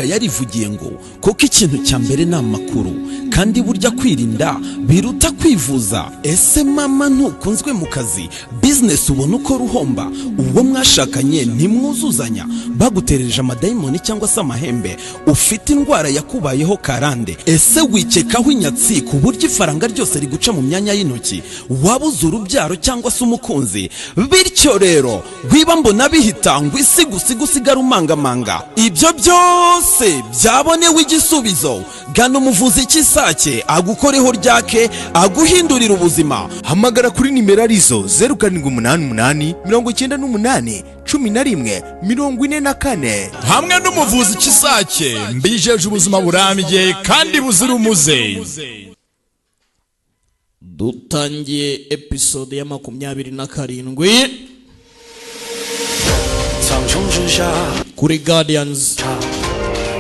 Umuhanga yarivugiye ngo kuko ikintu cya mbere ni amakuru, kandi burya kwirinda biruta kwivuza. Ese mama, ntukunzwe mu kazi? Business ubona uko ruhomba? Uwo mwashakanye ntimwuzuzanya? Baguterereje amadayimoni cyangwa se amahembe? Ufite indwara yakubayeho karande? Ese wikekaho inyatsi ku buryo ifaranga ryose riguca mu myanya y'intoki? Wabuze urubyaro cyangwa se umukunzi? Bityo rero wiba mbona bihita ngo isi gusiga usigara umangamanga. Ibyo byose byabonewe igisubizo. Gana umuvuzi cy'isake agukoreho ryake, aguhindurira ubuzima. Hamagara kuri nimero arizo 0788 98 11 44. Hamwe n'umuvuzi Kisake, mbijeje ubuzima burambye kandi buzira umuze. Dutangiye episode ya 27 苍穹之下， kuri Guardians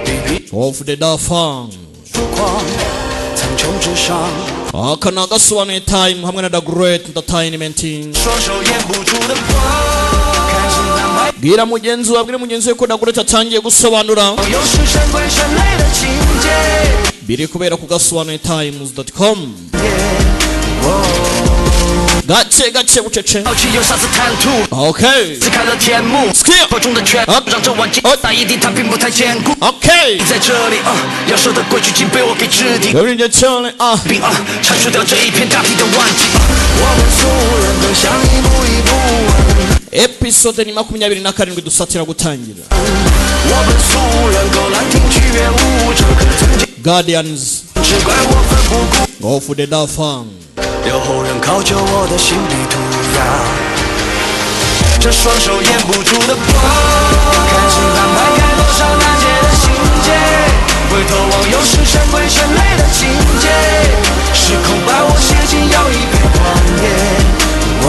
比比 of the Dafang. 疏狂。苍穹之上， Aka ni agasobanuye time hamwe na The Great Entertainment. 双手掩不住的光。看似难排， Bwira mugenzi wawe, bwira mugenzi we ko The Great atangiye gusobanura. 又是神鬼神类的情节。 Biri kubera ku gasobanuye times.com, gake gake, bucece. 好奇有啥子贪图？ Okay. 撕开了天幕， Skill. 手中的拳 Up. 让这玩具 Up. 那一地它并不太坚固。 Okay. 在这里啊，要说的规矩竟被我给制定。 Rero cyane ah. 并啊，铲除掉这一片大地的顽疾。我们俗人都想一步一步稳， Episode ni 27, dusatira gutangira. 我们俗人够兰亭曲乐无这可曾经 Guardians 只怪我奋不顾。 of the Dafang. 留后人考究我的心比涂鸦，这双手掩不住的光，看清他迈开多少难解的心结，回头望又是神鬼神类的情节，时空把我写进又一片旷野。哦，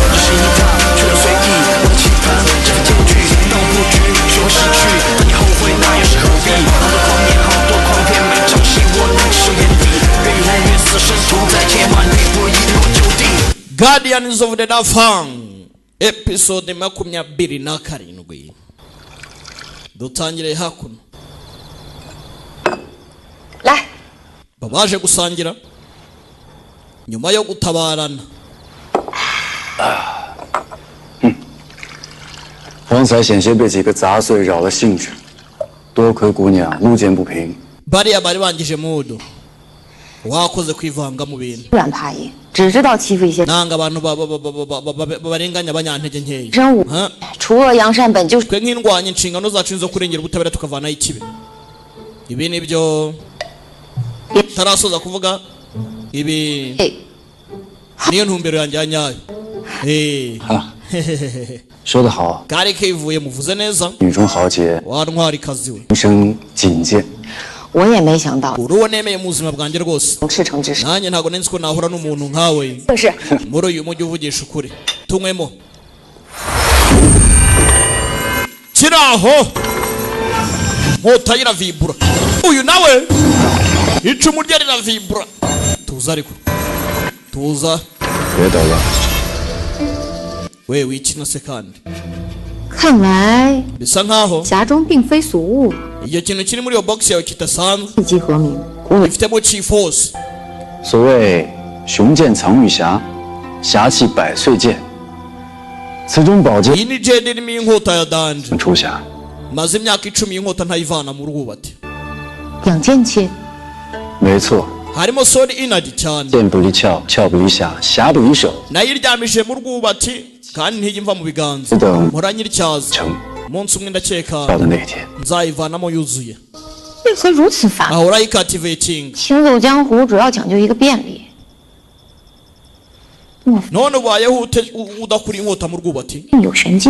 这是一趟却又随意，我的期盼，这份结局，当我布局，学会失去，当你后悔，那又是何必？好多狂言，好多狂片，每场戏我能收眼底，月与日月死神同在，千万里不如一日我就定。 Guardians of the Dafang episode 27, dutangire hakuno. 来， Babaje gusangira nyuma yo gutabarana. 方才险些被几个杂碎扰了兴致，多亏姑娘路见不平， Bariya bari bangije mudu, wakoze kwivanga mu bintu. 软怕硬，只知道欺负一些 Nanga abantu barenganya abanyantege nkeya. 真武 Ha?。 除恶扬善本就是 Twe nk'indwanya, inshingano zacu ni izo kurengera ubutabera, tukavanaho ikibi. Ibi ni byo tarasoza kuvuga ibi, 哎 niyo ntumbero yanjye ya nyayo. Eh. 哈，说得好， Kari kivuye, muvuze neza. 女中豪杰， Wa ntwarikazi we. 人生锦剑。 我也没想到 Uri uwo nemeye mu buzima bwanjye rwose. 赤诚之士。 Nanjye ntabwo nzi ko nahura n'umuntu nkawe 正是 muri uyu mujyi uvugisha ukuri. Tunywemo kiraho, nkota ye iravibura, uyu nawe icumu rye riravibura. Tuza ariko, tuza. 别捣乱！ We wikina se kandi. 看来 Bisa nkaho 匣中并非俗物， icyo kintu kiri muri iyo box yawe kidasanzwe. 一击和鸣。 Ifitemo chi force. 所谓雄剑藏玉匣，侠气百岁剑。此中宝剑 Iyi ni jade irimo inkota ya danger. 出匣， Maze imyaka 10 iyi nkota ntayivana mu rwubati. 养剑气， 没错， Harimo sori energy cyane. 剑不离鞘，鞘不离匣，匣不离手， Nayiryamije mu rwubati kandi ntijya imva mu biganza. 只等 Mpora nyir'ityaza. 成 Umunsi umwe ndakeka 到的那一天。 nzayivanamo yuzuye. 为何如此烦？ Ahora yikativetinga. 行走江湖主要讲究一个便利。 None ubayeho ute udakura inkota mu rwubati? 有玄机，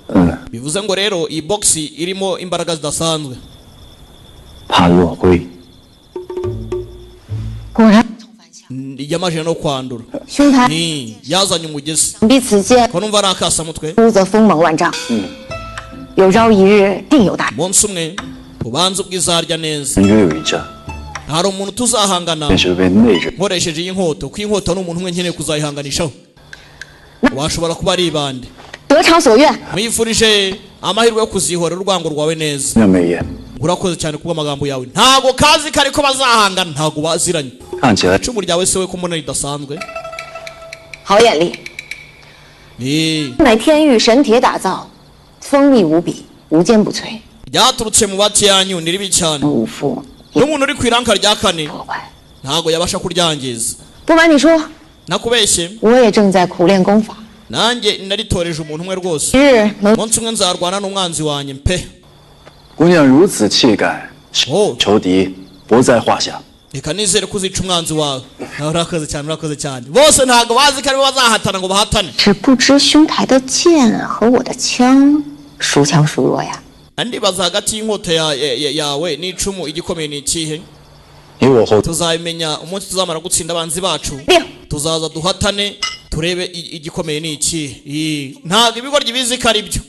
嗯， Bivuze ngo rero iyi box irimo imbaraga zidasanzwe. 怕落灰。 果然 Yamaje no kwandura. 兄台 Ni yazanye umugezi. 想必此剑 Ko numva ari akasamutwe. 出则锋芒万丈，有朝一日定有大。 Umunsi umwe ubanza ubwizarya neza. 约有一战， Hari umuntu tuzahangana 便是为内人。 nkoresheje iyi nkota, kuko iyi nkota ni umuntu umwe nkeneye kuzayihanganishaho, washobora kuba ari ibande. 得偿所愿。 Mwifurije Amahirwe yo kuzihorera urwango rwawe neza. 那美颜 Urakoze cyane kubw'amagambo yawe. Ntago kazi kari ko bazahangana, ntago baziranye. 看起来 Icumu ryawe se we ko mbona ridasanzwe? 好眼力， Ni 乃天域神铁打造，锋利无比，无坚不摧。 Ryaturutse mu bati yanyu, ni ribi cyane. 武夫 N'umuntu uri ku iranka rya kane ntago yabasha kuryangiza. 不瞒你说， Nakubeshye, 我也正在苦练功法， nanjye naritoreje umuntu umwe rwose. 日能 Umunsi umwe nzarwana n'umwanzi wanjye mpe. 姑娘如此气概， Oh. 仇敌不在话下。 Reka nizere ko uzica umwanzi wawe. Nawe urakoze cyane, urakoze cyane. Bose ntago bazi ko aribo bazahatana ngo bahatane. 只不知兄台的剑和我的枪，孰强孰弱呀？ Andibaza hagati y'inkota yawe n'icumu, igikomeye ni ikihe? 你我后 Tuzabimenya umunsi tuzamara gutsinda abanzi bacu. 定。 Tuzaza duhatane turebe igikomeye ni ikihe. Ntabwo ibigoryi bizi ko ari byo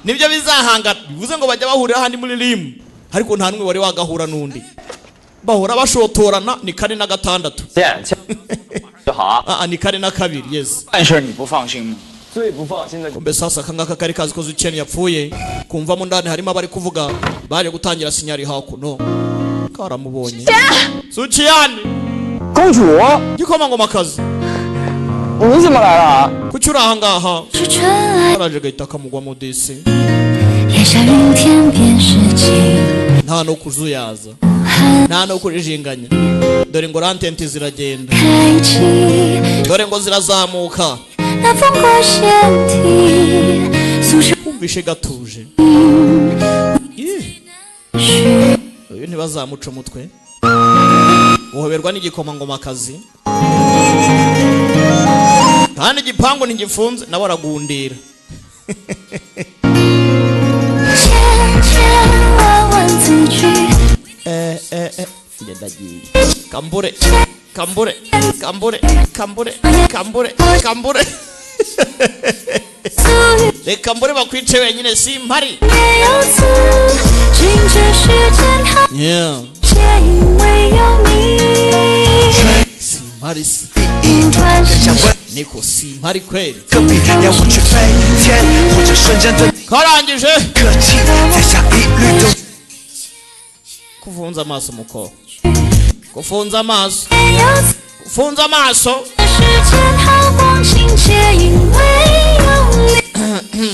nibyo bizahangana. Bivuze ngo bajya bahurira ahandi muri rimu, ariko nta n'umwe wari wagahura n'undi, bahora bashotorana. Ni kane na gatandatu. 见见就好啊。 Ah, ni kane na kabiri, yes. 办事你不放心吗？最不放心的 Kumbe sasa akangaka kari kazi ko Zuchen yapfuye, kumvamo ndani harimo abari kuvuga baje gutangira sinyari hakuno karamubonye Zuchian. 公主， Gikomangomakazi. 你怎么来了？ Kuki uri ahangaha? 是纯爱， Araje gahita kamugwamo disi. 夜下云天便是情。 Nta no kuzuyaza, nta no kurijinganya. Dore ngo rantenti ziragenda, 开启， dore ngo zirazamuka. 那风过仙体，诉说 Kumvishe gatuje. Ih, 许 uyu ntibazamuca umutwe guhoberwa n'igikomangomakazi, kandi igipangu ntigifunze, nawe aragundira. 千千万万字句， Eh, eh, eh. Njye ndagiye, kambure kambure kambure kambure kambure kambure. 素语 Reka mbure bakwice wenyine, simpari. 也有词，静止时间它 Yeah. 皆因为有你。 Simpari se. 转身 Niko simpari kweli. 隔壁，让我去飞天，或者瞬间对 Karangije 科技，在下一律都。 Kufunza amaso, muko kufunza amaso, 也有词， kufunza amaso. 时间好光情，皆因为有你。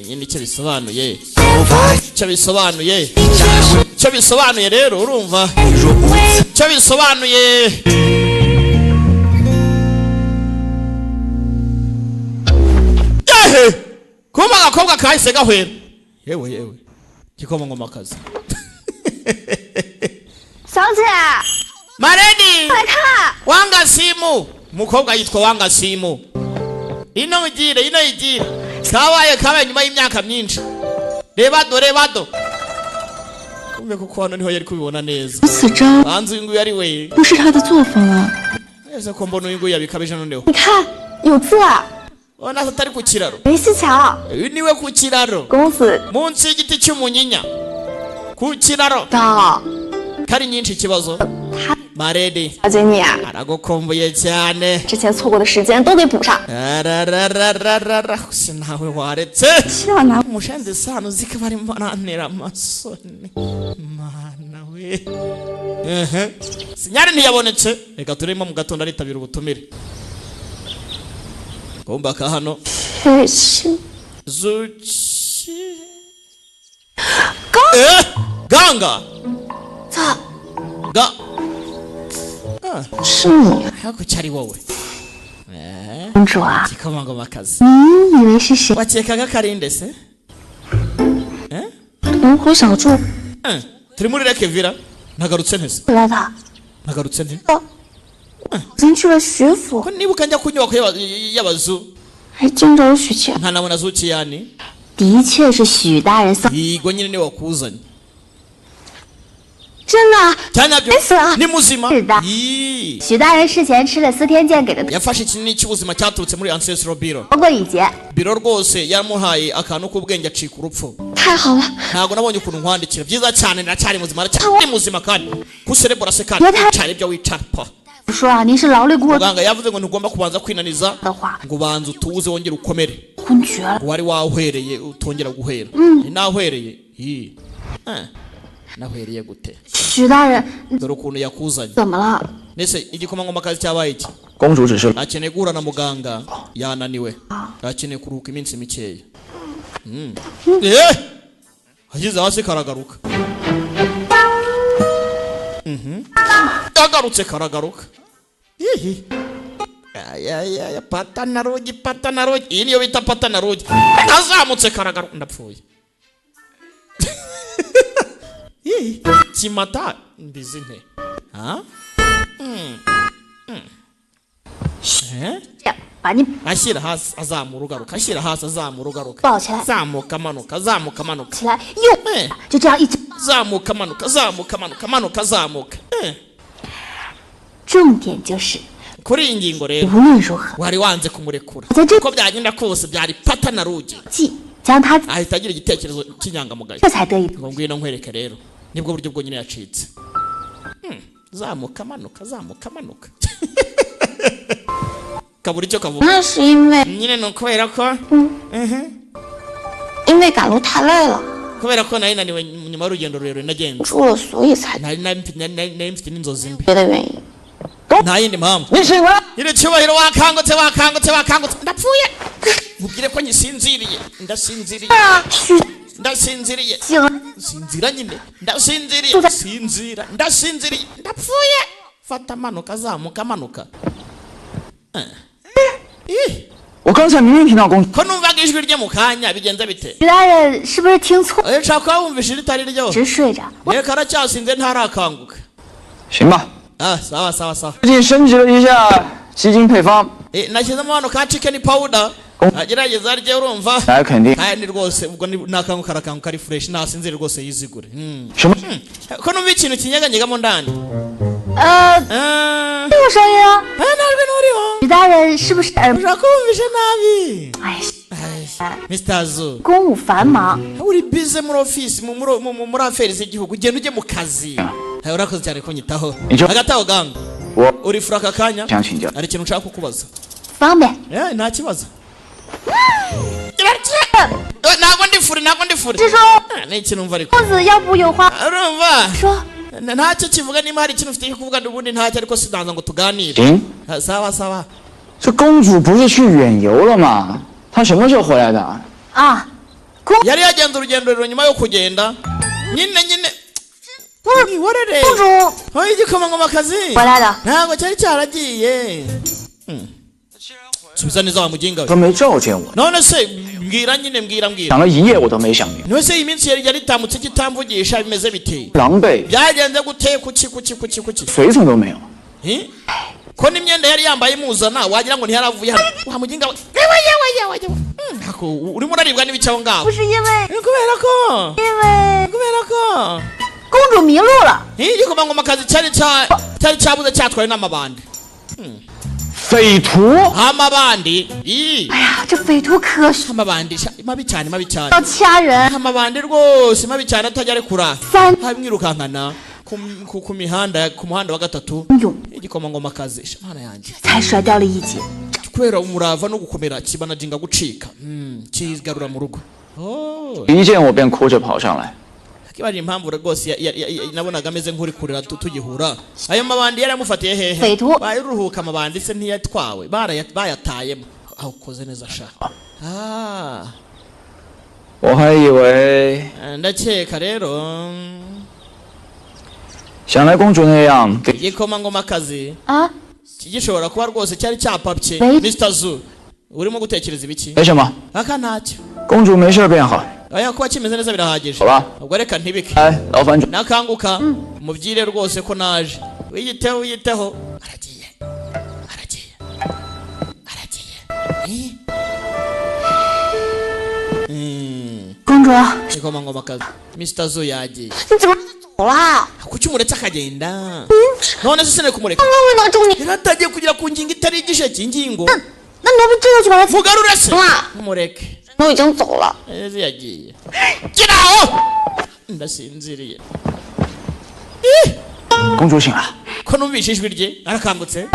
Iyi nicyo bisobanuye, icyo bisobanuye, icyo bisobanuye rero, urumva icyo bisobanuye. Yehe, kumba agakobwa kahise gahwera. Yewe yewe, gikomangomakazi. 小姐， Maredi. 快看， Wanga simu, umukobwa yitwa Wanga simu. Ino ugire, ino igire. Kabaye kabaye nyuma y'imyaka myinshi. Reba do, reba do. Kumbe kuko hano niho yari kubibona neza. 如此招 Banze uyu nguyu ari we. 不是他的作风啊！ Ese ko mbona uyu nguyu yabikabije noneho? 你看有字啊， Ubona atari ku kiraro. 梅西桥， Uyu niwe ku kiraro. 公子 Munsi y'igiti cy'umunyinya. Ku kiraro. 到， Kari nyinshi ikibazo. Maredi. 小姐你啊， Aragukumbuye cyane. 之前错过的时间都给补上。 Arararararara, gusa nawe waretse. 这拿 Umushenzi sano uzi ko barimo barantera amasoni, mana we. Ehe, sinyari ntiyabonetse. Reka turimo mu gatondo aritabira ubutumire kumba ka hano. 确实 Zuki. Eh, ganga 操， ga 是你 ariko cyari wowe. Eh, 公主啊？ igikomangomakazi. 你以为是谁？ Wakekaga karinde se? 龙虎小柱 Eh, turi muri reke vira. Nagarutse ntese? 回来的， Nagarutse nte? 已经去了徐府， Ko nibuka njya ku nyubako y'abazu 还见着了许倩。 nkanabona Zuciyani. 的确是许大人送， Yego nyine niwe wakuzanye. 真的。 Cyanyabyo. 没死啊 Ni muzima. 是的 Yee. 许大人事前吃了司天监给的 Yafashe ikinini cy'ubuzima cyaturutse muri ancestral biro 活过一劫， biro rwose yaramuhaye akantu k'ubwenge acika urupfu. 太好了！ Ntabwo nabonye ukuntu nkwandikira. Byiza cyane, ndacyari muzima, ndacyari muzima, kandi kuserebura se kandi Yata- cyari ibyo wicara pa. 说啊，您是劳累过度 Muganga yavuze ngo ntugomba kubanza kwinaniza, 的话， ngo ubanze utuze wongere ukomere. 昏厥了。 Ngo wari wahwereye utongera guhera. Ni nahwereye. Ii. Eh, nahwereye gute? 徐大人， Dore ukuntu yakuzanye. 怎么了？ Nese igikomangomakazi cyabaye iki? 公主只是 Akeneye guhura na muganga, yananiwe, akeneye kuruhuka iminsi mikeya. Eh! Ageze hasi karagaruka. Agarutse karagaruka. Ihi. Ayayaya, pata na rugi, pata na rugi. Iyi niyo bita pata na rugi. Azamutse karagaruka, ndapfuye. Ihi. Kimata mbizi nte? Ha? Eh? 这样，把您 Ashyira hasi azamura ugaruka, ashyira hasi azamura ugaruka, 抱起来， zamuka amanuka, zamuka amanuka, 起来，又 Eh. 就这样一直。 zamuka amanuka, zamuka amanuka, amanuka azamuka. Eh. 重点就是， Kuri iyi ngingo rero, 无论如何， wari wanze kumurekura, 在这 uko byagenda kose byari pata na rugi. 计将他 Ahita agira igitekerezo cy'inyangamugayo 这才得以 ngo ngwino nkwereke rero, nibwo buryo bwonyine yacitse. Zamuka amanuka, zamuka amanuka, kabura icyo kavuga. 那是因为 Nyine ni ukubera ko 因为赶路太累了， kubera ko nari naniwe nyuma y'urugendo rurerure nagenze, 住了，所以才 nari nari mfite n'inzozi mbi, 别的原因。 nta yindi mpamvu. 你醒了， Nyiri cyubahiro, wakangutse, wakangutse, wakangutse! Ndapfuye, mubwire ko ngisinziriye, ndasinziriye, 徐 ndasinziriye. 醒了， Sinzira nyine, ndasinziriye, sinzira, ndasinziriye, ndapfuye. Fata amanuka, azamuka, amanuka. Eh. 我刚才明明听到公主 Ko numvaga ijwi rye mu kanya, bigenze bite? 徐大人是不是听错？ Eh, nshaka kuba wumvishe ritari ryo. 直睡着。 Reka, aracyasinze, ntarakanguka. 行吧， Ah, sawa sawa sawa. 最近升级了一下鸡精配方， Eh, nashyizemo hano ka chicken powder, agerageza arye, urumva. 来肯定 Kandi rwose ubwo nakanguka arakanguka ari fresh, nasinzire rwose yizigure. 什么？ Ko numva ikintu kinyeganyegamo ndani? 呃，这个声音啊， Aya ntajwi nturiho. 徐大人是不是耳？ Ushobora kuba wumvishe nabi. 哎， Mr. Zu, 公务繁忙， uri busy muri office, muri affaires z'igihugu, ugenda ujye mu kazi. Hey, urakoze cyane kunyitaho. Icyo- Hagati aho ganga, 我 uri free aka kanya? 想请教， Hari ikintu nshaka kukubaza. 方便。 Eh, nta kibazo. Eh, ntabwo ndi free, ntabwo ndi free. 是说 Ah, ni ikintu numva ariko. 公子要不有话 Urumva? 说， Ntacyo kivuga, niba hari ikintu ufite cyo kuvuga, ubundi ntacyo, ariko sinanza ngo tuganire. 行， Ah, sawa sawa. 这公主不是去远游了吗？她什么时候回来的？ 啊， Yari yagenze urugendo rurerure, nyuma yo kugenda nyine nyine mwihorere. 公主 Aho igikomangomakazi 回来的。 ntabwo cyari cyaragiye. Subiza neza wa muginga we. 都没召见我， None se mbwira nyine, mbwira, mbwira. 想了一夜我都没想明白， None se iyi minsi yari yaritambutse kitamvugisha, bimeze bite? 狼狈， Byagenze gute? Kuki, kuki, kuki, kuki? 随从都没有。 Eh? Ko n'imyenda yari yambaye imuzana wagira ngo ntiyaravuye hano, wa muginga we! Yewe, yewe, yewe, yewe! Ako urimo uraribwa n'ibice aho ngaho? 不是因为 Kubera ko 因为 kubera ko 公主迷路了， igikomangomakazi cyari cyabuze, cyatwawe n'amabandi. 匪徒， Amabandi. Ii. 哎呀，这匪徒可 Amabandi mabi cyane, mabi cyane. 要掐人， Amabandi rwose mabi cyane, atajya arekura. 三 Hamwirukankana ku mihanda, ku muhanda wa gatatu. 勇 Igikomangomakazi, mana yanjye, 才甩掉了一截。 kubera umurava no gukomera kibanajinga gucika, kigarura mu rugo. Oh. 一见我便哭着跑上来， Kibaje impamvu rwose nabonaga ameze nk'uri kurira tugihura. Ayo mabandi yari amufatiye hehe? Fetu. Bayiruhuka amabandi se ntiyatwawe, bayatayemo. Aho ukoze neza sha. Ah. 我还以为 Ndakeka rero 想来公主那样给 igikomangomakazi 啊， gishobora kuba rwose cyari cyapapye. Wait. Mr. Zu, urimo gutekereza ibiki? 没什么， Aka ntacyo. 公主没事便好。 Aya kuba kimeze neza birahagije. 好吧， Ubwo reka ntibike. 哎，劳烦主 Nakanguka mubyire rwose ko naje. Wiyiteho, wiyiteho. Aragiye, aragiye, aragiye. Eh? 公主， Igikomangomakazi Mr. Zu yagiye. 你怎么走了？ Kuki umuretse akagenda? None se sinari kumureka? 刚刚问到重点， Yari kugera ku ngingo itari igisheke ingingo. 那你要不这就去把他 Mugarure se. 了？ Mureke. 都已经走了。 Eze yagiye. Geraho, ndasinziriye. 公主醒了， Ko numvise ijwi rye, arakangutse.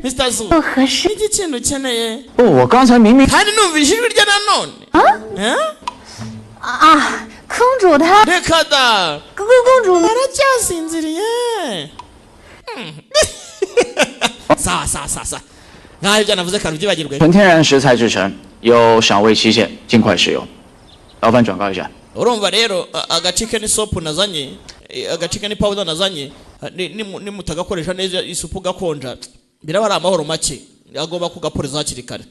Mr Zu, iki kintu ukeneye? 不，我刚才明明 Kandi numvise ijwi rye nanone. Eh? 啊，公主她 Reka da. 公公主 Aracyasinziriye. Sawa sawa sawa sawa, nkaho ibyo navuze kare ubyibagirwe. 纯天然食材制成，有赏味期限，尽快食用。劳烦转告一下。 Urumva rero, agachicken soup nazanye, agachicken powder nazanye, nimutagakoresha neza isupu gakonja biraba ari amahoro make, agomba kugaporeza hakiri kare.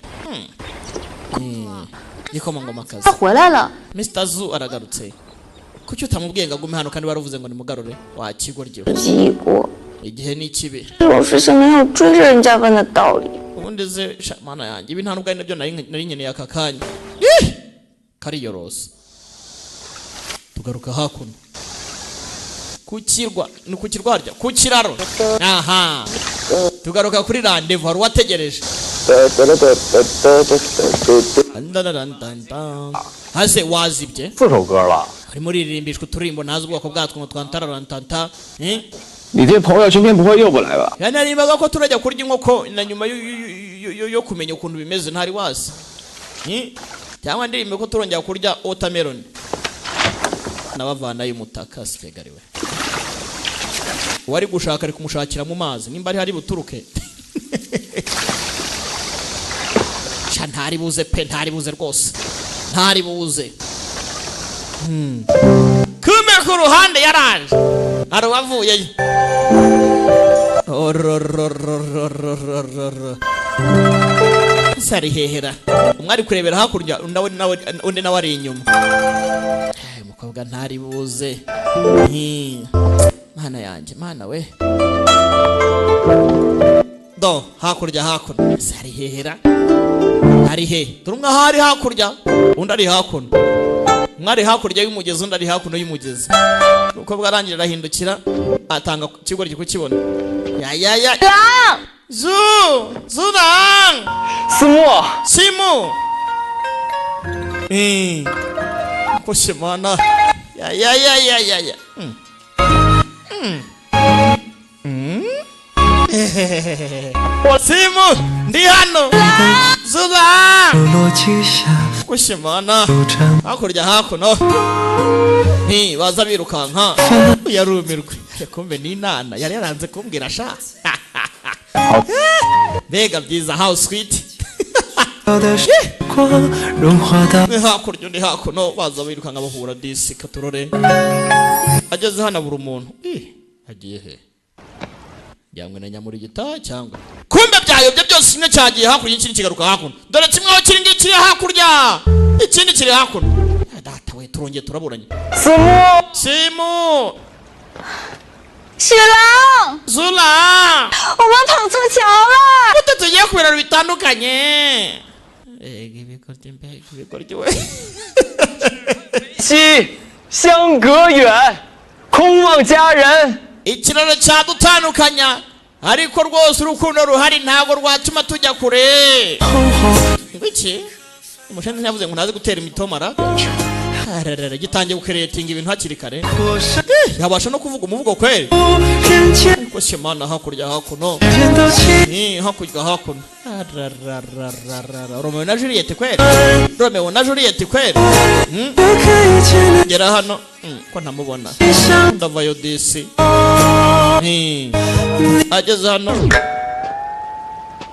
Igikomangomakazi. 她回来了。 Mr Zu aragarutse. Kuki utamubwiye ngo agume hano kandi waravuze ngo nimugarure, wa kigoryi we? 结果 Igihe ni kibi. 这种事情没有追着人家问的道理。 Ubundi se sha, mana yanjye, ibi nta nubwo ari nabyo nari nkeneye aka kanya. Ih! Kariyorosa. Tugaruka hakuno ku kirwa, ni ku kirwa harya, ku kiraro. Aha tugaruka kuri rendez-vous, hari uwategereje. Hase wazibye. 四首歌了。 Harimo riririmbishwa uturirimbo ntazi ubwoko bwatwo ngo twantararantanta, eh? 你这朋友今天不会又不来吧？ Yanarimbaga ko turajya kurya inkoko na nyuma yo kumenya ukuntu bimeze ntari wazi. Cyangwa ndirimbe ko turongera kurya watermelon nabavanayo umutaka sikegariwe. Uwari gushaka ari kumushakira mu mazi, nimba ari hari buturuke. Sha, ntari buze pe, ntari buze rwose, ntari buze. Kumbe ku ruhande yaraje, hari uwavuyeyo. Ororororororororo. Ese ari hehera? Umwe ari kurebera hakurya, undi nawe ari inyuma. Ay, umukobwa ntari buze. Mana yanjye, mana we. Do hakurya, hakuno. Ese ari hehera? Ari he? Dore umwe aho ari hakurya, undi ari hakuno. Umwe ari hakurya y'umugezi, undi ari hakuno y'umugezi. Umukobwa arangije arahindukira, atanga ikigoryi kukibona. Ya ya ya. Zu! Zurang! 思墨， Simu! Koshimana. Ya ya ya ya ya ya. Simu! Ndi hano! Zurang! Koshimana. Hakurya hakuno. Ni baza birukanka. Yarumirwe. Kumbe ni inana yari yaranze kumbwira sha. Mbega byiza, how sweet. Ni hakurya undi hakuno, baza birukanka bahura disi katurore. Ageze hano abura umuntu. Ih, agiye he? Yangwe na nyamurigita cyangwa kumbe byayobye byose, kimwe cyagiye hakurya ikindi kigaruka hakuno. Dore kimwe aho kiri ngiki kiri hakurya, ikindi kiri hakuno. Ah, data we, turongeye turaburanye. 思墨， Simu! 雪狼， Zula! 我们跑错桥了。 Gute tugiye ku biraro bitandukanye? Ega ibigoryi, mbega ibigoryi we. 西相隔远，空望家人。 Ikiraro cyadutandukanya, ariko rwose urukundo ruhari ntabwo rwatuma tujya kure. Ngwiki umushenzi ntiyavuze ngo ntazi gutera imitomara. Ararara, gitangiye gukeretinga ibintu hakiri kare. Yabasha no kuvuga umuvugo kweri. Ariko shimana hakurya hakuno. Ni hakurya hakuno. Arararararara. Romeo na Juliet kweri. Romeo na Juliet kweri. Gera hano. Ko ntamubona. Ndavayo disi. Ageze hano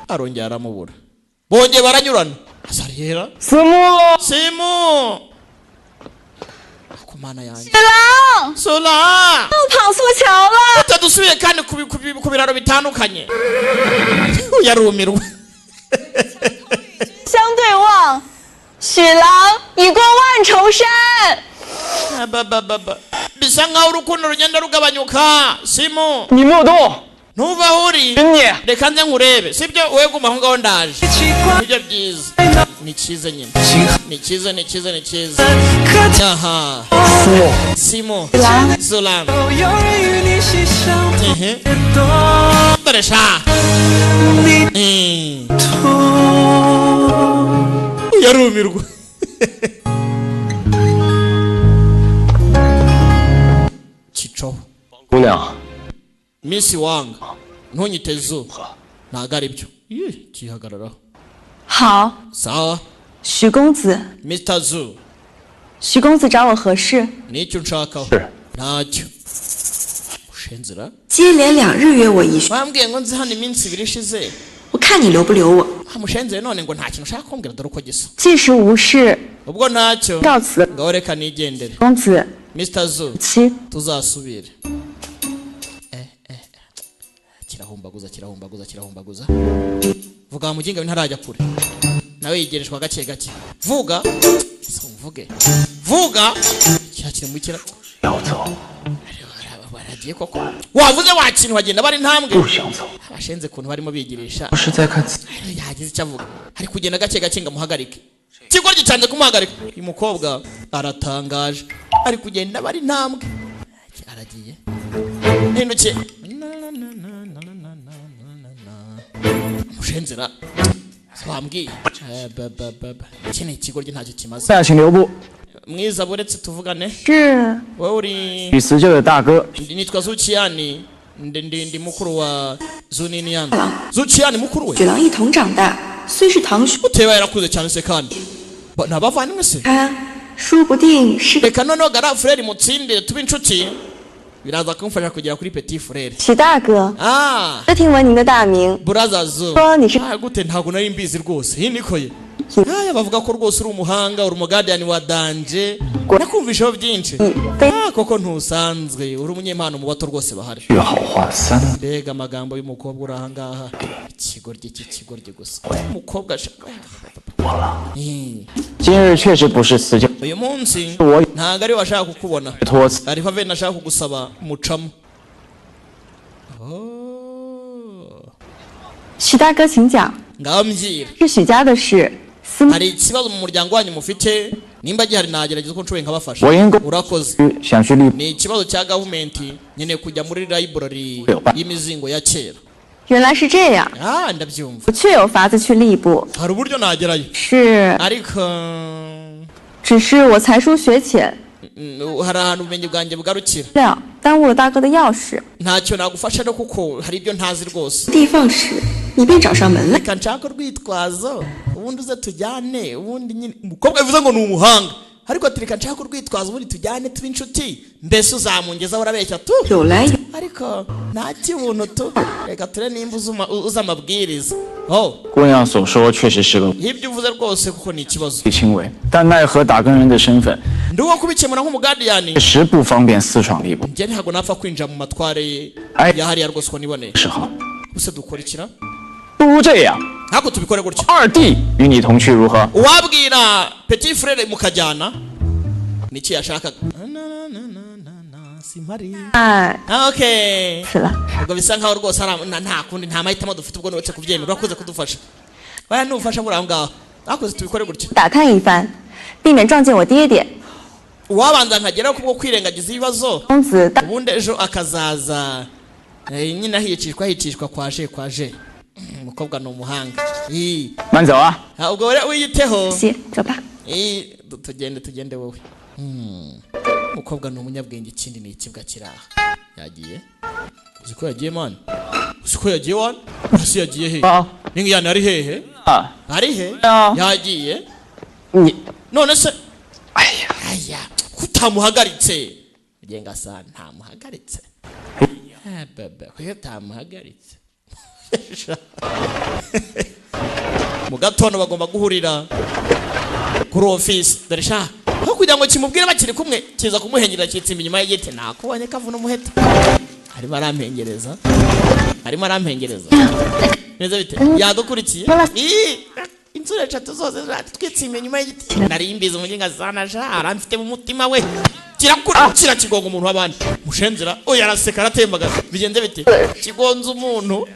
arongera aramubura. Bongeye baranyurana. Azarihera. 思墨， Simu. Kumana yanjye. 雪狼， Sula. 又跑错桥了。 Gute dusubiye kandi ku biraro bitandukanye? Yarumirwa. 相对望，许郎已过万重山。 Ba, ba, ba, ba. Bisa nkaho urukundo rugenda rugabanyuka. Simu, 你莫动， ntuva aho uri. 寻你。 Reka nze nkurebe, sibyo? Wowe guma aho ngaho, ndaje. Nibyo byiza, ni cyiza nyine, ni cyiza, ni cyiza, ni cyiza. Aha. 思墨， Simu, Zula. Ehe. Dore sha. Yarumirwa. Cico. 姑娘， Miss Wang. Ntunyite Zu, ntago ari byo. Ih, kihagararaho. 好， Sawa. 许公子， Mr Zu. 许公子找我何事？ Nicyo nshakaho ntacyo ushenzera. 接连两日约我一叙， Wambwiye ngo nzi hano iminsi 2 ishize. 我看你留不留我。 Amushenzere none ngo nta kintu ushaka kumbwira, dore uko gisa. 既是无事， Ubwo ntacyo. 告辞。 Ngaho reka nigendere. 公子， Mr Zu. 七。 Tuzasubire. Eh, eh, kirahumbaguza, kirahumbaguza, kirahumbaguza. Vuga wa muginga we, ntarajya kure, nawe yigereshwa gake gake. Vuga se, mvuge, vuga cyakire mu kira. 要走， Baragiye koko. Wavuze wa kintu, bagenda bari intambwe. 不想走， Abashenze ukuntu barimo bigirisha. 不是在看自 Yagize icyo avuga, ari kugenda gake gake ngo amuhagarike. Ikigoryi cyanze kumuhagarika. Uyu mukobwa aratangaje, ari kugenda bari intambwe, aragiye hindukiye mushenzera wambwiye. Eh, ba, ba, ba, ba. Iki ni ikigoryi, ntacyo kimaze. 那请留步。 Mwiza, buretse tuvugane. 是 Wowe uri 与辞旧的大哥 Nitwa Zuciyani, ndi mukuru wa Zuniniyani. Zuciyani mukuru we. 雪狼一同长大，虽是堂兄， Uteba yarakuze cyane se kandi. Ni abavandimwe se? 他说不定是 Reka noneho gara frere mutsinde tube inshuti, biraza kumfasha kugera kuri petit frere. 许大哥， Ah, 这听闻您的大名， brother Zu. 说你是 Ah, gute ntabwo nari mbizi rwose. Iyi niko ye. Aya bavuga ko rwose uri umuhanga, uri umugadiyani wa danje. Nakumvisheho byinshi. Ah, koko ntusanzwe, uri umunyempano mu bato rwose bahari. 句好话三 Mbega amagambo y'umukobwa uri ahangaha, ikigoryi cy'ikigoryi gusa, umukobwa ashaka. Eh, 今日确实不是辞旧， Uyu munsi 我 ntabwo ariwe ashaka kukubona, 托辞。 hariho avene ashaka kugusaba mucamo. Oh. 许大哥，请讲。 Ngaho mbwira. 是许家的事，司 Hari ikibazo mu muryango wanyu mufite? Nimba gihari nagerageza uko nshoboye nkabafasha. 我因公 Urakoze. 想去立 Ni ikibazo cya gavumenti, nkeneye kujya muri library y'imizingo ya kera. 原来是这样， Ah, ndabyumva. 我确有法子去吏部， Hari uburyo nagerayo, 是， ariko 只是我才疏学浅， hari ahantu ubumenyi bwanjye bugarukira. 料耽误了大哥的钥匙。 Ntacyo nagufasha no kuko hari ibyo ntazi rwose. 地方时，你便找上门来。 Reka nshake urwitwazo ubundi uze tujyane. Ubundi nyine umukobwa bivuze ngo ni umuhanga, ariko ati reka nshake urwitwazo ubundi tujyane tube inshuti, mbese uzamungezaho urabeshya tu. 有来有 Ariko nta kibuntu tu, reka ture nimba uzi amabwiriza. Oh, 姑娘所说确实是个 ibyo uvuze rwose kuko ni ikibazo. 轻微，但奈何打更人的身份， Ndi uwo kubikemura nk'umugadiyani. 确实不方便私闯吏部。 Njye ntabwo napfa kwinjira mu matware ye Ay. ya hariya rwose uko niboneye. 是好， Ubuse dukora ikira? 不如这样， Ntabwo tubikore gutya. 二弟与你同去如何？ Uwabwira petit frere mukajyana, niki yashakaga? Na, na, na, na, na, simpari. 哎， Ah, okay. 死了。 Ubwo bisa nkaho rwose ari nta kundi, nta mahitamo dufite, ubwo uretse kubyemera. Urakoze kudufasha. Oya, nufasha muri aho ngaho, akoze tubikore gutya. 打探一番，避免撞见我爹爹。 Uwabanza nkageraho kubwo kwirengagiza ibibazo, 公子大 ubundi ejo akazaza. Eh, nyine ahicishwa ahicishwa kwaje kwaje. Umukobwa ni umuhanga. Ii. 慢走啊！ Ah, ubwo rero wiyiteho. 谢，走吧。 Ii, tugende tugende wowe. Umukobwa ni umunyabwenge, ikindi ni ikibwa kiri aha. Yagiye, uzi ko yagiye mani, uzi ko yagiye wani, ese yagiye he? 啊 N'ingiyana ari hehe? 啊！ Ari he? Ah. Yagiye. 你 None se 哎呀， aya kutamuhagaritse ugenga asa ntamuhagaritse. Ah, baba kuko utamuhagaritse mu gatondo bagomba guhurira kuri ofisi. Dore sha, aho kugira ngo kimubwire bakiri kumwe, kiza kumuhengera kitsimba inyuma y'igiti. Nakubonye kavuna umuheto, arimo arampengereza, arimo arampengereza. Neza bite, yadukurikiye. Ii, inshuro 3 zose twitsimba inyuma y'igiti. Nari mbizi umuginga sana sha, aramfite mu mutima we. Kirakura kirakigonga umuntu w'abandi mushenzera. Oya, araseka aratembagaza. Bigenze bite, kigonze umuntu?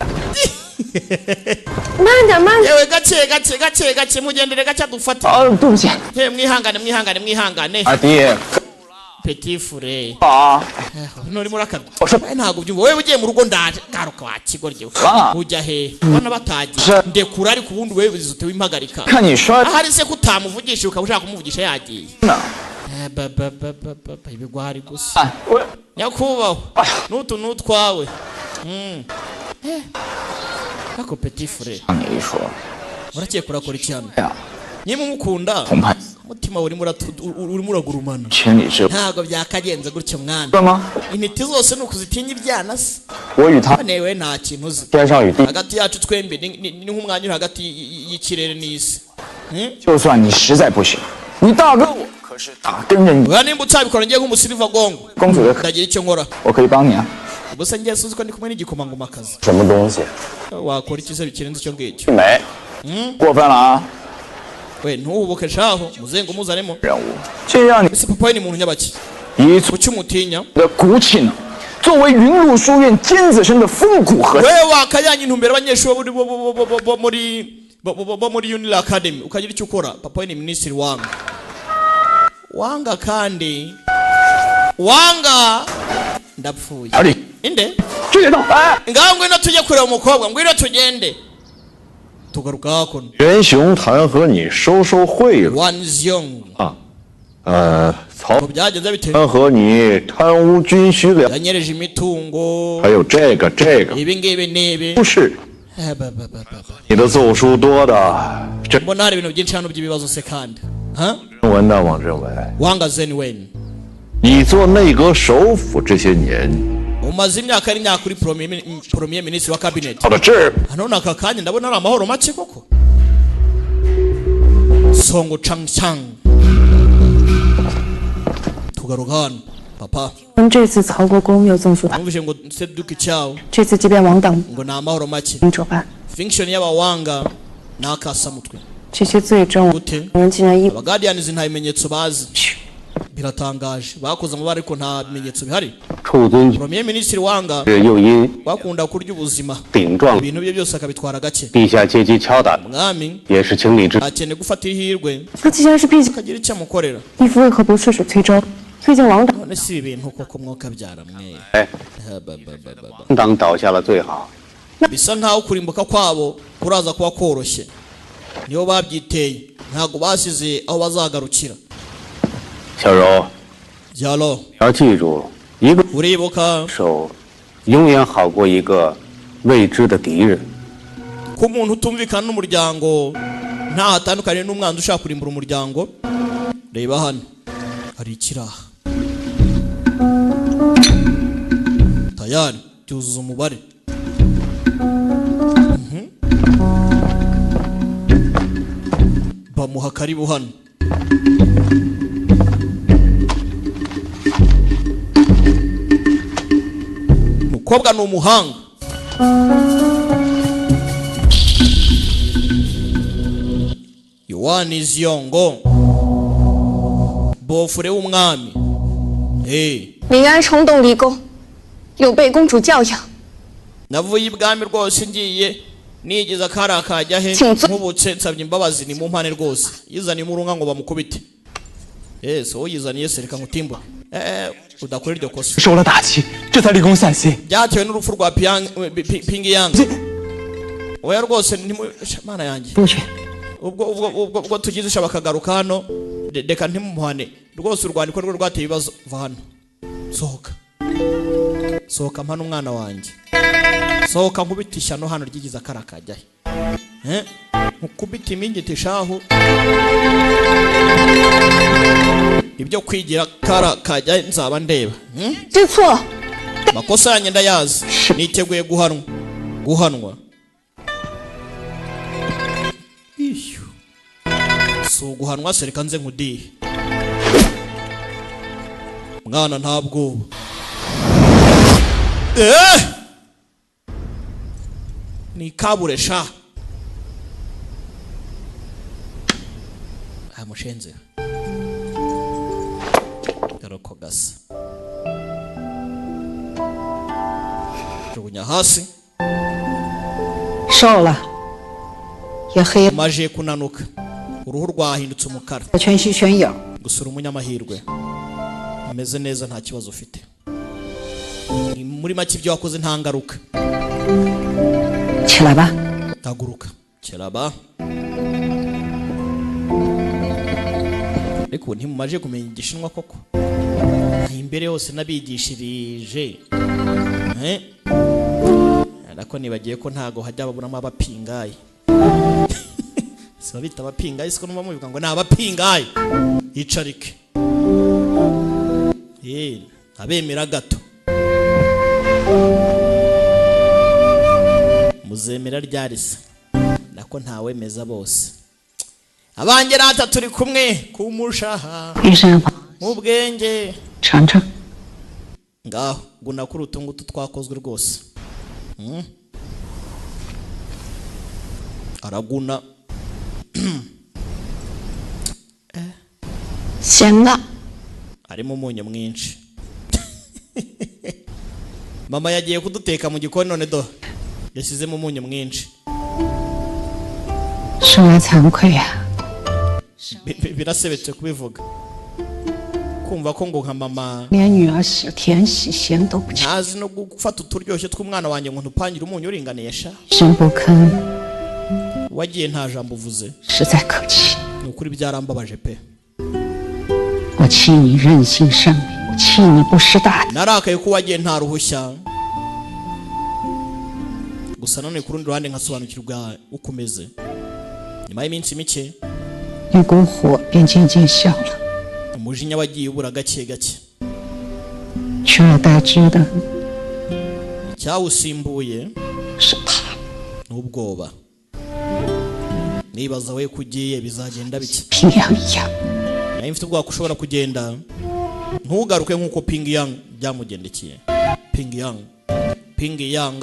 慢点，慢点。 Yewe, gake gake gake gake, mugendere gake adufate. 哦，对不起， He, mwihangane mwihangane mwihangane. 二弟 Petit frere. 啊， Nuri murakabya. Eh, ntabwo ubyumva wowe, ugiye mu rugo ndaje garuka wa kigoryi we. Ah. Ujya he ubona batagiye? Je- Ndekura, ariko ubundi wewe uzi wimpagarika. 看你摔 Ahari se kutamuvugisha ukaba ushaka kumuvugisha yagiye? 呢， Eh, ba, ba, ba, ba, ba, ba, ibigwari gusa. 哎，我 Nyakubahwa, n'utu n'utwawe. Ako petit frère. 让你一说， Urakeka urakora iki hano? 呀， Niba umukunda, 红派 umutima urimo urimo uragurumana. 千里之 Ntabwo byakagenze gutyo mwana. 外吗？ Intiti zose ni ukuzitinya ibyana se? 我与他 None we nta kintu uzi. 天上与地， Hagati yacu twembi ni nk'umwanya uri hagati y'ikirere n'isi. 就算你实在不行，你大哥我可是打跟人 Oya, nimba utabikora ngiye nk'umusiliva gongo, 公主的， ndagira icyo nkora. 我可以帮你啊。 Gusa ngiye suzi ko ndi kumwe n'igikomangomakazi. 什么东西？ Wakora iki se bikirenze icyo ngicyo? 没，过分了啊！ We ntuhubuke shaho, muzengo umuzanemo. 人物，这让你 Ese papa we ni muntu nyabaki? 以出 Kuki umutinya? 的骨气呢？作为云麓书院尖子生的风骨和 We wakajyanye intumbero abanyeshuri bo muri Unila Academy ukagira icyo ukora. Papa we ni minisitiri wanga wanga, kandi wanga ndapfuye. 而且 Inde 这也到哎， ngaho ngwino tujye kureba umukobwa, ngwino tugende tugaruka hakuno. 袁雄弹劾你收受贿赂 Wanziyong 啊，曹 ngo byagenze bite? 弹劾你贪污军需粮， Yanyereje imitungo. 还有这个这个， Ibi ngibi n'ibi. 不是 Eh, ba, ba, ba, ba, ba. 你的奏书多的，这 Mbona hari ibintu byinshi hano by'ibibazo se kandi, ha? 文呢？王振伟， Wanga Zenwen, 你做内阁首辅这些年， umaze imyaka n'imyaka uri premier ministre wa cabinet. 到了这儿， Hano aka kanya ndabona ari amahoro make koko. Songo Chang Chang, tugaruka hano papa. 这次曹国公又赠书他， Numvise ngo Seduki cyawo 这次即便王党 ngo ni amahoro make. 者办， Function y'abawanga ni akasamutwe. 这些罪证， Gute? 我们竟然一 Aba guardians nta bimenyetso bazi, biratangaje. Bakoze amabara ariko nta bimenyetso bihari. 处尊 Premier ministre wanga 是又因 bakunda kurya ubuzima, 顶撞 ibintu bye byose akabitwara gake. 陛下借机敲打， Umwami 也是情理之。 akeneye gufata ihirwe 那既然是陛下， akagira icyo amukorera. 义父为何不顺水推舟，推进王党？ None si ibintu koko mwokabyara mwe? 哎， Ba, ba, ba, ba, ba. 党倒下了最好。 Bisa nkaho kurimbuka kwabo kuraza kuba koroshye, nibo babyiteye, ntabwo basize aho bazagarukira. 小柔， Jalo, 你要记住，一个 uribuka 手永远好过一个未知的敌人。 ko umuntu utumvikana n'umuryango ntaho atandukaniye n'umwanzi ushaka kurimbura umuryango. Reba hano hari ikiraha tayari byuzuza umubare. Bamuha karibu hano. Umukobwa ni umuhanga. Yohani Ziyongo, bofure w'umwami. Hey. 临安冲动离宫，有被公主教养。 Navuye ibwami rwose ngiye nigeze akari akajya he, Kinzu- nkubutse nsabye imbabazi ni mu mpane rwose. Yizaniye umurunga ngo bamukubite. Yes, wowe yizaniye se, reka ngutimba udakora iryo kosa. 受了打击，这才离宫散心。 Byatewe n'urupfu rwa Ping Yang. Oya rwose ntimu sha, mana yanjye, ubwo tugize isha bakagaruka hano, reka ntimumuhane rwose. Urwandiko rwe rwateye ibibazo. Va hano, sohoka, sohoka, mpano umwana wanjye, sohoka nkubita ishyano hano ryigize akara kajyahe. Eh, nkukubita imingiti shahu, ibyo kwigira kara kajyahe nzaba ndeba. 知错， Makosa yanjye ndayazi, niteguye guhanwa, guhanwa. Ishyu, si uguhanwa se? Reka nze nkudihe mwana, nta bwoba. Eh! Ni kabure sha. Ah, mushenze garoko gasa jugunya hasi. 瘦了，也黑了， Maje kunanuka, uruhu rwahindutse umukara. 全虚全影。 Gusa uri umunyamahirwe, umeze neza, nta kibazo ufite. Ni muri make ibyo wakoze nta ngaruka. 起来吧， Haguruka kiraba. Ariko ntimumaje kumenya Igishinwa koko? Imbere hose nabigishirije. Eh? Ariko nibagiye ko ntago hajya babonamo abapingayi. Si babita abapingayi, siko numva mubivuga ngo ni abapingayi. Yicarike. Abemera gato. Muzemera ryarise. Nako ntawemeza bose. Abange rata turi kumwe kumushaha. Mu bwenge. Chanja. Ngaho guna kuri utungutu twakozwe rwose. Araguna. Shenga. Arimo umunyu mwinshi. Mama yagiye kuduteka mu gikoni none do yashyizemo umunyu mwinshi. Birasebetse kubivuga. Kumva ko ngo nka mama ntazi no gufata uturyoshye tw'umwana wanjye ngo ntupangire umunyu uringaniye sha. Wagiye nta jambo uvuze. Ni ukuri byarambabaje pe. Narakaye ko wagiye nta ruhushya. Gusa none ku rundi ruhande nkasobanukirwa uko umeze. Nyuma y'iminsi mike umujinya wagiye ubura gake gake. Icyawusimbuye n'ubwoba. Nibaza we kugiye bizagenda bike. Nari mfite ubwoba ko ushobora kugenda ntugaruke nkuko Ping Yang byamugendekeye. Ping Yang. Ping Yang.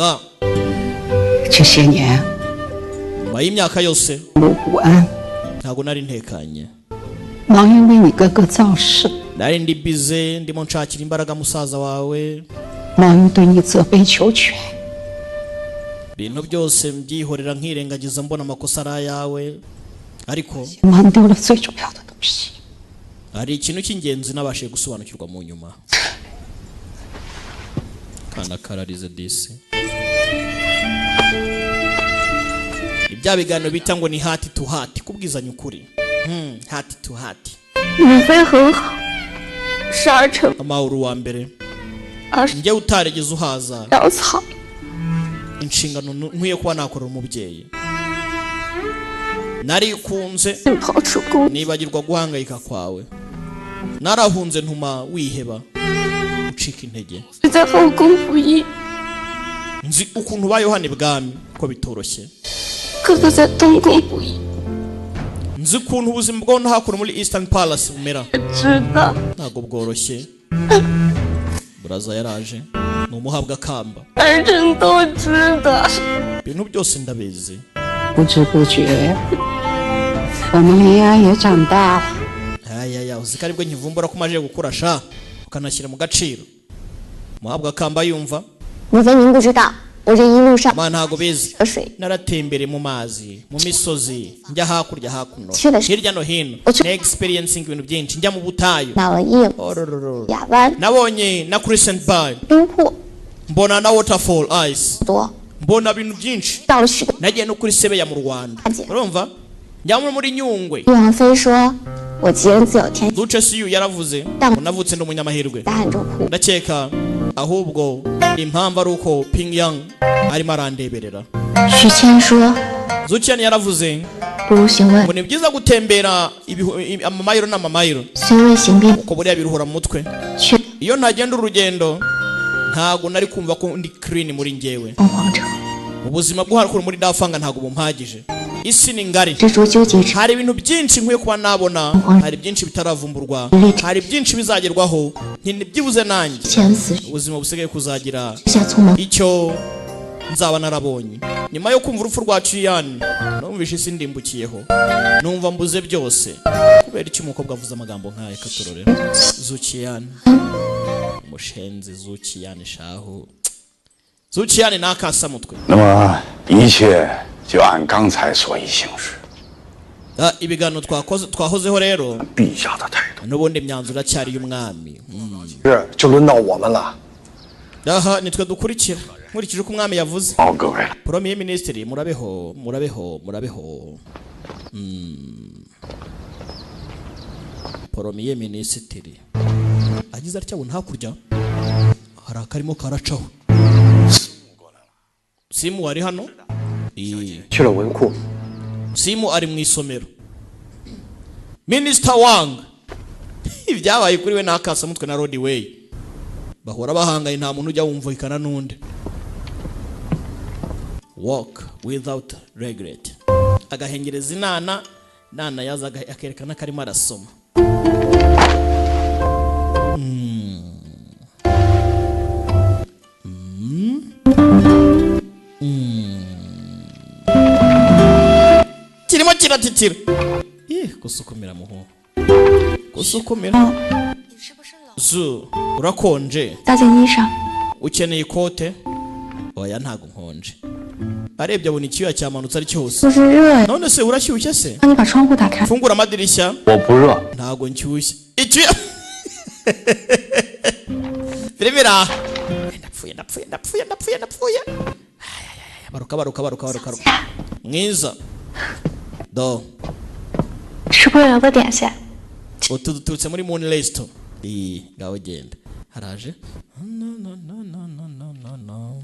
Nyuma y'imyaka yose ntago nari ntekanye. Nari ndi bize ndimo nshakira imbaraga musaza wawe. Ibintu byose mbyihorera nkirengagiza mbona amakosa ari ayawe. Ariko hari ikintu cy'ingenzi nabashije gusobanukirwa mu nyuma. Kana kararize disi. Ibya biganiro bita ngo ni heart to heart, kubwizanya ukuri. Heart to heart. Amahoro wa mbere. Njye utaregeze uhaza. Inshingano nkwiye kuba nakorera umubyeyi. Narikunze nibagirwa guhangayika kwawe. Narahunze ntuma wiheba ucika intege. Nzi ukuntu ba Yohani bwami ko bitoroshye. Nzi ukuntu ubuzima bwo hakuno muri Eastern Palace bumera. Ntago bworoshye. Buraza yaraje ni umuhabwa kamba. Ibintu byose ndabizi. Aya uzi ko aribwo nkivumbura ko maje gukura sha ukanashyira mu gaciro. Muhabwa kamba yumva. Ma ntago bizi. Naratembere mu mazi, mu misozi, njya hakurya hakuno, hirya no hino. Na experiencing ibintu byinshi, njya mu butayu. Nabonye na Crescent Bay. Mbona na waterfall ice. Mbona ibintu byinshi. Nagiye no kuri Sebeya mu Rwanda. Urumva? Njya muri Nyungwe. Duce siyu yaravuze, navutse ndi umunyamahirwe. Ndakeka ahubwo impamvu ari uko Ping Yang arimo arandeberera. Zuqian yaravuze ngo ni byiza gutembera amamayiro n'amamayiro uko buriya biruhura mu mutwe. Iyo ntagenda urugendo ntago nari kumva ko ndi clean muri njyewe. Ubuzima bwo hakuno muri Dafanga ntago bumpagije. Isi ni ngari. Hari ibintu byinshi nkwiye kuba nabona, hari byinshi bitaravumburwa, hari byinshi bizagerwaho, ntibyibuze nanjye. Ubuzima busigaye kuzagira icyo nzaba narabonye. Nyuma yo kumva urupfu rwa Qian, numvishe isi ndimbukiyeho. Numva mbuze byose. Kubera iki umukobwa avuze amagambo nk'aya katurore? Zuqian. Umushenzi Zuqian shahu. Zuqian nakasa mutwe. 那么一切就按刚才所议行事。 Ibiganiro twahozeho rero n'ubundi imyanzuro iracyari y'umwami. Aha nitwe dukurikira nkurikije uko umwami yavuze. Premier Ministre murabeho murabeho murabeho. Premier Ministre agize atya abona hakurya hari akarimo karacaho. Simu ari hano. 去了文库。 Simu ari mu isomero. Minister Wang, ibyabaye kuri we n'akasamutwe na Rodway, bahora bahangaye, nta muntu ujya wumvikana n'undi. Walk without regret. Agahengereza inana nana yaza akerekana ko arimo arasoma. Kirimo kiratitira. Ih, gusukumira muhu, gusukumira zu, urakonje. 加件衣裳。 Ukeneye ikote? Oya, ntago nkonje. Arebye abona icyuya cyamanutse ari cyose. 不是热呀， None se urashyushye se? 那你把窗户打开。 Fungura amadirishya. 我不热， Ntago nshyushye. Icyuya filime iraha. Ndapfuye, ndapfuye, ndapfuye, ndapfuye, ndapfuye. Ay, ay, ay, baruka, baruka, baruka, baruka, baruka. Mwiza do. 吃过了的点心。 Utu duturutse muri Moon Resto. Iyi ngaho genda haraje. No, no, no, no, no, no, no, no.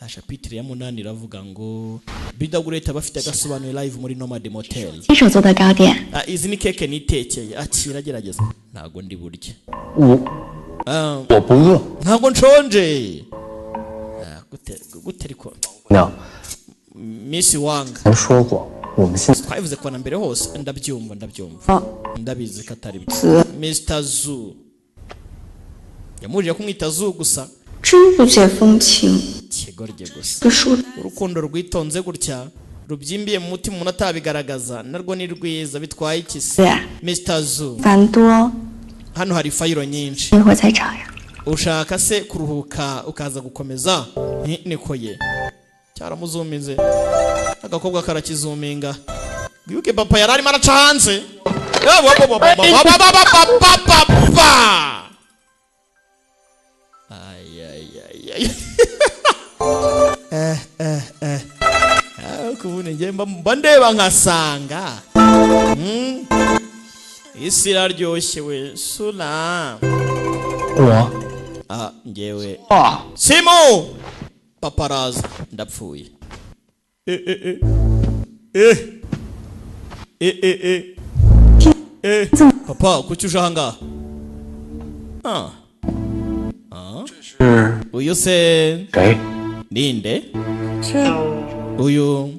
Chapitre ya 8 iravuga ngo Bidagureta bafite agasobanuye live muri Nomad Motel. 亲手做的糕点， Ah, izi ni keke nitekeye, akira, gerageza. Ntago ndi burye. 我 Ah, 我不饿。 Ntago nshonje. Ah, gute gute ariko? 娘， Miss Wang, 咱说过，我们现在 twabivuze kuva na mbere hose. Ndabyumva, ndabyumva, ndabizi ko atari byo. Mr Zu yamubujije kumwita Zu gusa. 真不解风情。 Ikigoryi gusa. 这书 Urukundo rwitonze gutya rubyimbiye mu mutima umuntu atabigaragaza narwo ni rwiza, bitwaye iki se? 对， Mr Zu, 繁多， hano hari fayiro nyinshi. 一会儿再找呀。 Ushaka se kuruhuka ukaza gukomeza? Niko ye cyaramuzuminze, agakobwa karakizuminga. Wibuke papa yari arimo araca hanze. Eh, wa- wa- wa- wa- wa- wa- wa- wa- wa- wa- wa- wa. Ay, ay, ay, ay. Eh, eh, eh. Ah, kubona njye mba ndeba nkasanga. Isi iraryoshye we sura. 我 Ah, njyewe 啊， Simu paparaza, ndapfuye. Eh, eh, eh. Eh. Eh, eh, eh. Eh. Papa, kuki uje ahangaha? Ah. Ah. 是 Uyu se 谁？ ninde? 这 Uyu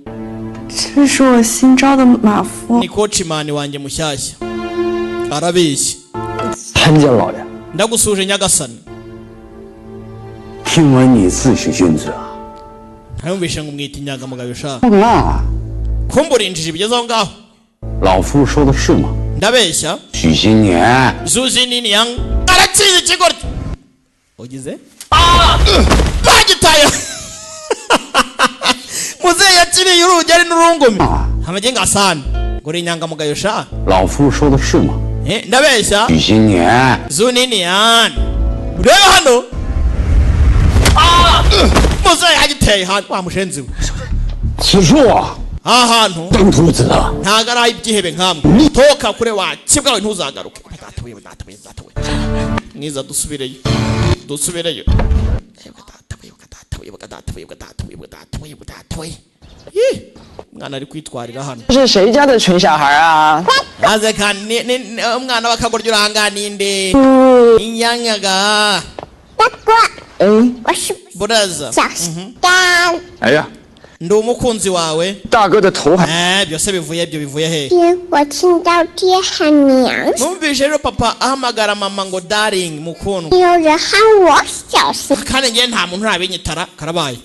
这是我新招的马夫， ni coachman wanjye mushyashya. Arabeshya. 参见老爷。 Ndagusuje nyagasani. 听闻你自诩君子啊？ Ntayumvishe ngo umwita inyangamugayo sha. 那 Kumbura injiji bigeze aho ngaho. 老夫说的是吗？ Ndabeshya? 许新年， Zuzi nini yang arakizi ikigoryi ugize bagitaye. Muzehe yakiriye urugi ari n'urungumi amagenga asana ngo uri inyangamugayo sha. 老夫说的是吗？ Eh, ndabeshya? 许新年， Zunini yan, urebe hano, muzehe yagiteye hano wa mushenzi we. 此处啊， Aha hantu 当徒子啊， ntago ari ay'ibyihebe nkamwe, toka kure wa kibwawe, ntuzagaruke. Data we, data we, data we mwiza, dusubireyo, dusubireyo. Yebwe data we, yebwe data we, yebwe data we, yebwe data we, yebwe data we, yebwe data we. Ih, umwana ari kwitwarira hano. 这是谁家的蠢小孩啊？ Maze kandi umwana w'akagoryi urangana ninde inyanyaga. Buraza, 哎呀， ndi umukunzi wawe. 大哥的头还 Eh, byose bivuye, ibyo bivuye he? 我听到爹喊娘， Numvise rero papa ahamagara mama ngo darling, mukundwa. 有人喊我小心。 Kandi njye nta muntu urabinyitara, karabaye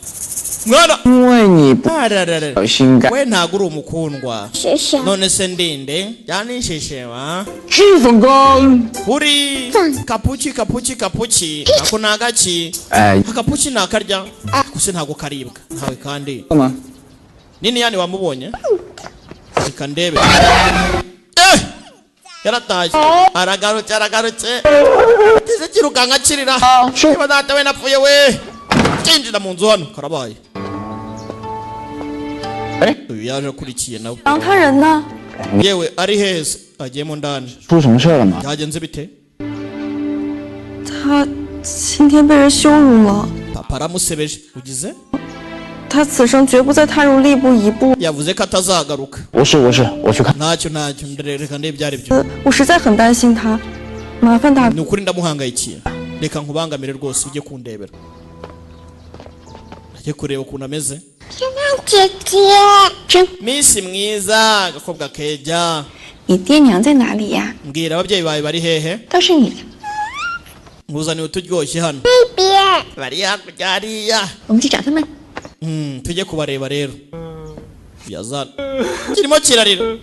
mwana. 因为你不 Ararara. 小心肝。 We ntago uri umukundwa. 是谁？ None se ndinde byanishishema 脂粉刚， kuri kapuki kapuki kapuki, ako ni agaki? 哎， Akapuki ni akarya gusa ntago karibwa ntawe kandi. 干嘛？ Nini yani wamubonye? Reka ndebe. Eh! Yaratashye, aragarutse, aragarutse, kize kirukanka kirira. Niba data we napfuye we, kinjira mu nzu hano karabaye. Uyu yaje akurikiye nawe. 然后他人呢？ Yewe, ari heza, agiyemo ndani. 出什么事了吗？ Byagenze bite? 他今天被人羞辱了， Papa aramusebeje ugize. 他此生绝不再踏入吏部一步。 Yavuze ko atazagaruka. 无事无事，我去看。 Ntacyo ntacyo, reka ndebe ibyo ari byo. 我实在很担心他，麻烦大 Ni ukuri ndamuhangayikiye, reka nkubangamire rwose ujye kundebera, ajye kureba ukuntu ameze. 姐姐，真， Miss mwiza, agakobwa kejya. 你爹娘在哪里呀？ Mbwira, ababyeyi bawe bari hehe? 都是你的。 Nkuzaniye uturyoshye hano. 边， Bari hakurya hariya. 我们去找他们。 Tujye kubareba rero. Yazana kirimo kirarira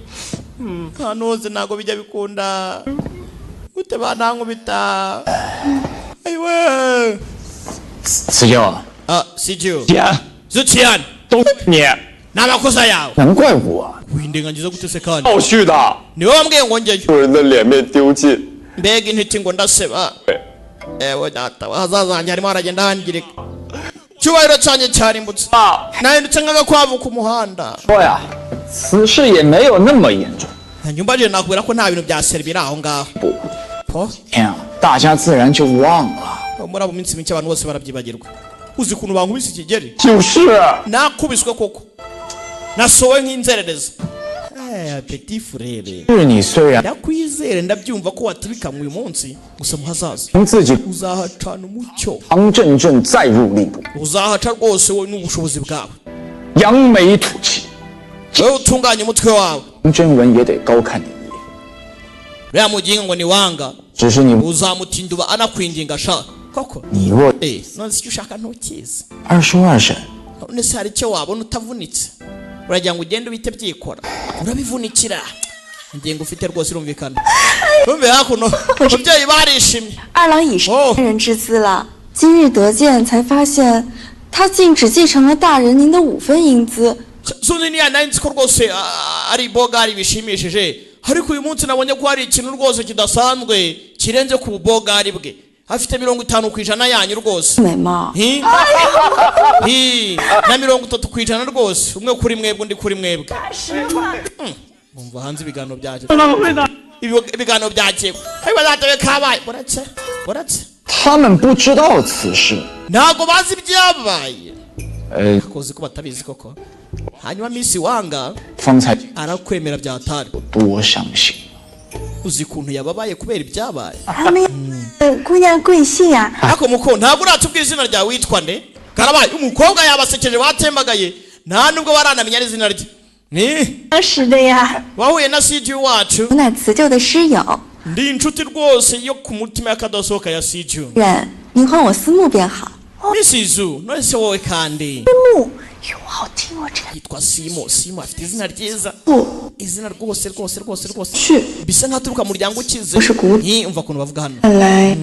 ahantu hose, ntabwo bijya bikunda gute banankubita, ayiwe. 子娇， Ah, CGO. 姐， Zucian. 都你， Ni amakosa yawe. 能怪我？ Windengangiza gute se kandi? 要去的， Niwe wambwiye ngo njyeyo. 做人的脸面丢尽。 Mbega intiti ngo ndaseba! Ewe data, ahazaza hanjye harimo haragenda hangirika, icyubahiro cyanjye cyarimbutse, nahindutse nk'agakwavu ku muhanda. 说呀，此事也没有那么严重。 Hanyuma mbajije, nakubwira ko nta bintu bya seri biri aho ngaho po. 天啊，大家自然就忘了。 Muri abo minsi mike abantu bose barabyibagirwa. Uzi ukuntu bankubise ikigeri? 就是。 Nakubiswe koko, nasowe nk'inzererezi. Eh, petit frere. 是你虽然 Ndakwizere, ndabyumva ko watibikamwe uyu munsi, gusa mu hazaza 凭自己 uzahacana umucyo. 堂正正再入吏部， Uzahaca rwose wowe n'ubushobozi bwawe. 扬眉吐气， Wowe utunganye umutwe wawe. 真文也得高看你一眼。 Uriya muginga ngo ni wanga, 只是你 uzamutinduba anakwinginga sha koko. 你若 Eh, none se icyo ushaka ntukizi? 二叔二婶， None se hari icyo wabona utavunitse? Uragira ngo ugende ubite byikora, urabivunikira. Ingingo ufite rwose irumvikana. Bumve hakuno, ababyeyi barishimye. 二郎已是人之资了，今日得见，才发现他竟只继承了大人您的五分银资。 Suzi niya, nari nzi ko rwose ari bogari bishimishije, ariko uyu munsi nabonye ko hari ikintu rwose kidasanzwe kirenze ku bubogari bwe. Afite 50% yanyu rwose. 美貌， Hi? Hi, na 30% rwose, umwe kuri mwebwe, undi kuri mwebwe. Mumva hanze ibiganiro byaje. Ibiganiro byakekwa, ariko bazatabe kabaye, buretse buretse. 他们不知道此事。 Ntabwo bazi ibyabaye. 呃， Kozi ko batabizi koko. Hanyuma Miss Wanga 方才 arakwemera byatari. 多伤心。 Uzi ukuntu yababaye kubera ibyabaye? 他们姑娘贵姓啊？ Ariko muko, ntabwo uratubwira izina ryawe, witwa nde? Karabaye, umukobwa yabasekeje, batembagaye, nta nubwo baranamenya n'izina rye ni 当时的呀， wahuye na CG wacu. 我乃辞旧的师友， Ndi inshuti rwose yo ku mutima y'akadasohoka ya CG. 忍，您唤我思慕便好。 Miss Izu, none se wowe kandi? 慕，哟，好听哦，这个 Yitwa Simo. Simo afite izina ryiza, izina rwose rwose rwose rwose 是 bisa nkaho aturuka mu muryango ukize. Ni umva ukuntu bavuga hano. 看来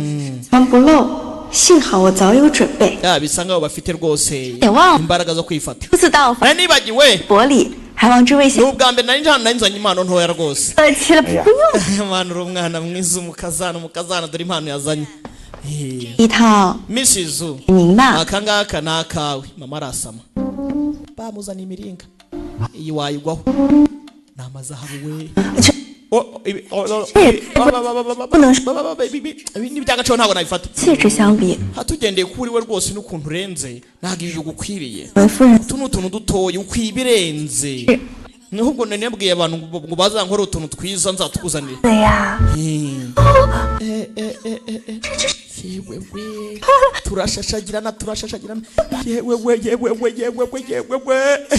藏不漏，幸好我早有准备。 Ya, bisa nkaho bafite rwose 也忘了 imbaraga zo kwifata. 初次到访 Nari nibagiwe, 伯礼，还望诸位 ni 先 ubwa mbere nari njyana, nari nzanye impano ntoya rwose. 客气了，不用 Impano, uri umwana mwiza, umukazana, umukazana, dore impano yazanye. Eh, 一套， Miss Izu, 您吧。 aka ngaka ni akawe. Mama arasama, bamuzaniye imiringa, iyi wayigwaho, ni amazahabu we. Oh, oh, oh, 这也 oh, 不能说 ibi ni iby'agaciro, ntabwo nabifata. 气质相比， Hatugendeye kuri we rwose n'ukuntu urenze, ntabwo ibi bigukwiriye. 文夫人 Utu ni utuntu dutoya, ukwiye ibirenze. Ahubwo nari nabwiye abantu ngo bazankore utuntu twiza, nzatukuzanire. 对呀， Eh, eh, eh, eh, eh. Yewe we, turashashagirana, turashashagirana, yewe we, yewe we, yewe we, yewe we.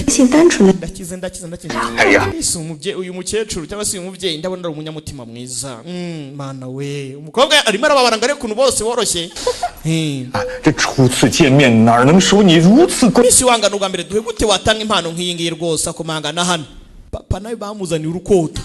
性单纯的 Ndakize, ndakize, ndakize. Ese umubyeyi, uyu mukecuru cyangwa se uyu mubyeyi, ndabona ari umunyamutima mwiza. Mana we, umukobwa arimo arababara ngo arebe ukuntu bose boroshye. 这初次见面哪能收你如此贵？ Miss Wanga, ni ubwa mbere duhe, gute watanga impano nk'iyi ngiyi rwose? Akomanga na hano, papa nawe bamuzaniye urukota.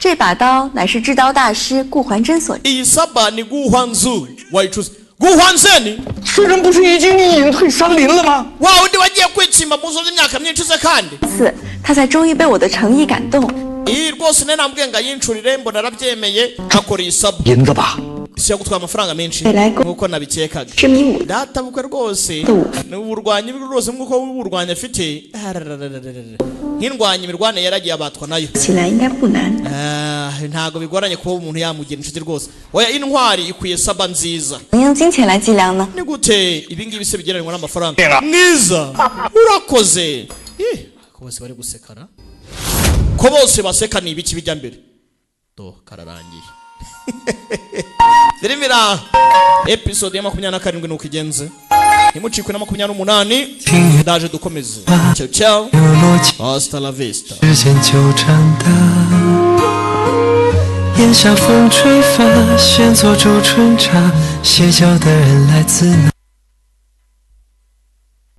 这把刀乃是制刀大师顾环真所 Iyi saba ni Guhwanzu wayicuze, Guhwanzeni. 世人不是已经隐退山林了吗？ Wa wundi wagiye kwitsimba mu nzu z'imyaka myinshi se kandi. 次，他才终于被我的诚意感动。 Iyi rwose nari namubwiye ngo ayincurire, mbona arabyemeye, akora iyi saba. 银子吧， Si yagutwara amafaranga menshi nk'uko nabikekaga. 痴迷武 Data bukwe rwose ni uburwanyi bwe rwose, nk'uko uburwanyi afite. Arararararara. Nk'indwanya imirwane yaragiye abatwa nayo. 起来应该不难。 Ah, ntabwo bigoranye kuba umuntu yamugira inshuti rwose. Oya, intwari ikwiye saba nziza. 能用金钱来计量呢？ Ni gute ibi ngibi se bigereranywa n'amafaranga? Mwiza, urakoze. Ih, ko bose bari gusekana, ko bose baseka, ni ibiki bijya mbere? Do kararangiye. Filime ira episode ya 27 nuko igenze. Ntimucikwe na 28, ndaje dukomeze. Ciao ciao, hasta la vista. 时间就长大，檐下风吹发，闲坐煮春茶，歇脚的人来自哪？